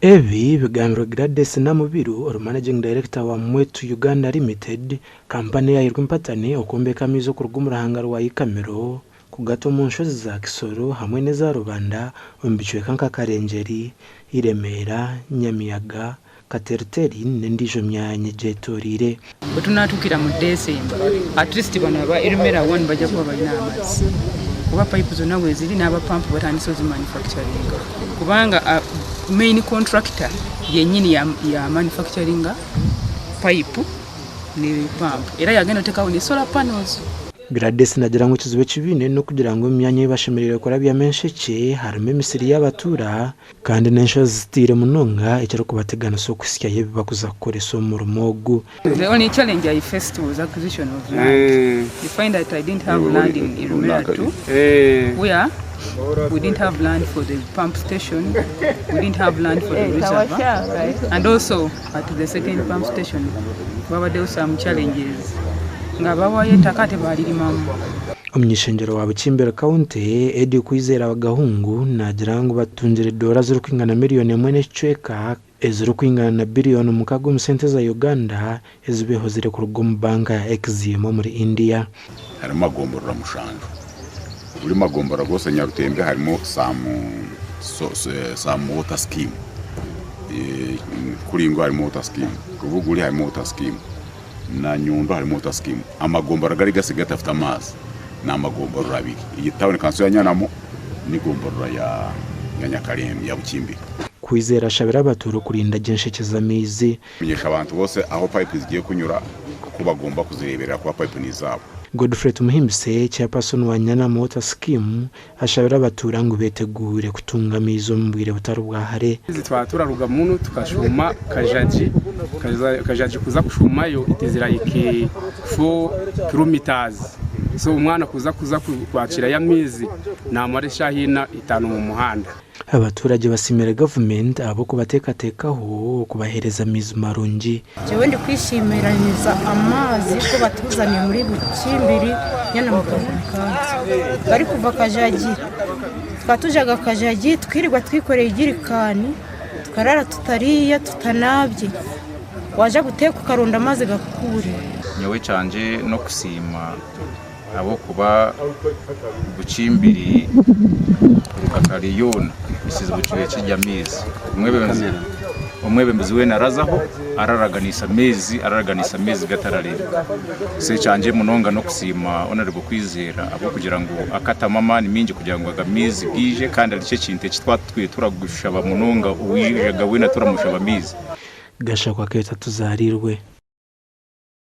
Ebi bigambirwe Gladys Namubiru ori Managing Director wa Mwetu Uganda Limited, kampani eyahairwe empatani okwombeka amaizi okuruga omu ruhanga rwa Ikamiro kugata omu nshozi za Kisoro hamwe n'eza Rubanda omu bicweka nka Karengyeri, Iremeera, Nyamiyaga, Kateriteri n'endiijo myanya egyetoreire. Bwe tunaatuukira mu December, at least bano aba Ermera one baija kuba baine amaizi kuba pipe zona weziri n'aba pump batandise ozimanufacturinga kubanga main contractor yenyini ya manufacturinga pipe ne pump era yagenda otekaho ne solar panels. Gladys nagira ngu ekizibu eki baine n'okugira ngu omu myanya ei bashemereire kurabyamu enshekye harimu emisiri y'abatuura Kandi n'enshozi zitaire munonga ekirikubateganisa okuhitsyayo ebi barikuza kukoresa omu murimo ogu. The only challenge I faced was acquisition of land. You find that I didn't have land in Irumera 2 where we didn't have land for the pump station, we didn't have land for the reservoir and also at the second pump station babaddewo some challenges nga bawayo ettaka ate balirimamu. Omuny'ishengyero wa Bukimbiri County, Eddie Kwizera Gahungu naagira ngu batungire doora zirikwingana miriyoni emwe n'ekicweka ezirikwingana na biriyoni mukaaga omu sente za Uganda ezi beehozire kuruga omu banka ya Exim omuri India. Harimu magomborora mushanju. Buri magomborora gose Nyarutembe harimu some some water scheme. Kuringo harimu water scheme, Rubuguri harimu water scheme. Na Nyundo harimu water scheme. Amagomborora gari gasigaire gatafite amaazi n'amagomborora abiri, eyi tawuni kanso ya Nyanamo n'egomborora ya Nyakarembe ya Bukimbiri. Kwizera ashabire abatuura kurinda gye enshekye z'amaizi. Menyesha abantu bose aho pipe zigiye kunyura ku bagomba kuzireberera kuba pipe ni izabo. Godfrey Tumuhimbise, Chairperson wa Nyanamo Water Scheme Ashabire abatuura ngu beteguure kutunga amaizi omu bwire butari bwa hare. Twaba turaruga munu tukashuuma Kajagi, Kajagi kuza kushuumayo it is like 4 kilometres so omwana kuza kuza kwakirayo amaizi namara eshaaha ina itaano omu muhanda. Abaturage basiimire gavumenti ahabw'okubateekateekaho okubaheereza amaizi marungi. Nyowe ndikwishimira amaazi ku batuzaniire omuri Bukimbiri nyana Mutongwe Kanso. Garikuva Kajagi, tukaba tujaga Kajagi tukirirwa twikoreye ejirikaani, tukarara tutariiye tutanaabye, waaza kuteeka okaronda amaizi gakukuburira. Nyowe ekyangye n'okusiima ahabw'okuba Bukimbiri kuruga kare yoona ekizibu kibaire kiri amaizi. Omwebembezi weena arazaho araraganisa amaizi, araraganisa amaizi gatarareebeka. So ekyangye munonga n'okusiima Honourable Kwizera ahabw'okugira ngu akatamu amaani maingi kugira ngu aga maizi gaije kandi nikyo ekintu eki twaba tutwire turagushaba munonga owaijaga weena turamushaba amaizi. Gashakwa Keeta Tuzarirwe.